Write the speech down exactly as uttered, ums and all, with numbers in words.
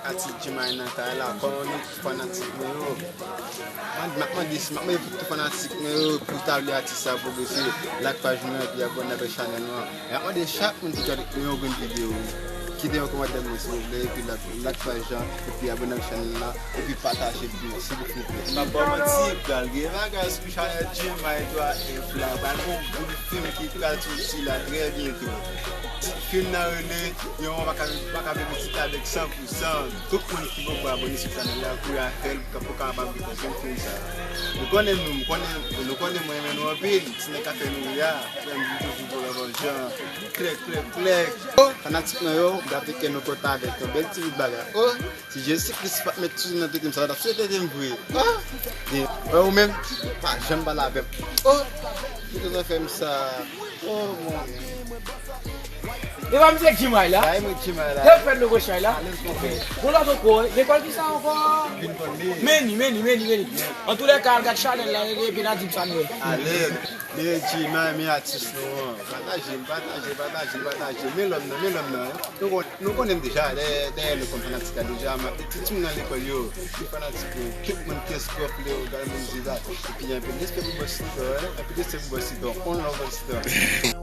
Atis Jemay nan kay la, kòman nou fanatik mwen yo? M ap mande, m ap mande pou tout fanatik mwen yo, pou ta vle atis sa pwogrese, like paj mwen, epi abòne avèk chanèl mwen. E m ap mande chak moun ki gade yon grenn videyo, kite yon kòmantè mwen, silvouplè, epi like, like paj la, epi abòne avèk chanèl la, epi pataje l pou mwen, silvouplè. M ap ba w manti, pral gen bagay sou chanèl Jemay twa F la, pral gen yon gwo fim ki pral soti la trè byento. Fim nan rele Yon pa ka, pa ka viv isit avèk san pou san. Tout moun ki poko abòne sou chanèl la, kouri a fè l pou ka, pou kapab vin fè fim sa. Nou konnen nou, nou konnen, nou konnen mwen renmen nou anpil. Si nèg ka fè nou ri a, fè m di toujou pou Lòlò Jan. Klèk, klèk, klèk. Oh, fanatik mwen yo, gade ke nou kontan avèk yon bèl ti bout bagay. Oh, si Jezi Kris pa t met sou nan tete m, sa t ap sou tete m vre. Oh, gen, ou menm, pa janm pale avè m. Oh, ki tout zafè m sa. Oh, mon Dieu. E pa misye Jemay la? Sa e mwen Jemay la. Yo fè logo chay la. Alèz konpè. Bon, lòt ankò, lekòl ki sa ankò? Vin konn li. Meni, meni, meni, meni. Antoulèka, al gad chanèl la, epi n a di m sa nou wè. Alèz. Men Jemay, men atis nou an. Pataje, pataje, pataje, pataje. Men lòm nan, men lòm nan. Nou kon-, nou konnen m deja, dèyè, dèyè nou konn fanatik la deja, men ti timoun nan lekòl yo, ki fanatik yo, tout moun ki eskòf Leo, Diamond Ziza, epi anpil respè pou bòs Sidon, anpil respè pou bòs Sidon, on love bòs Sidon.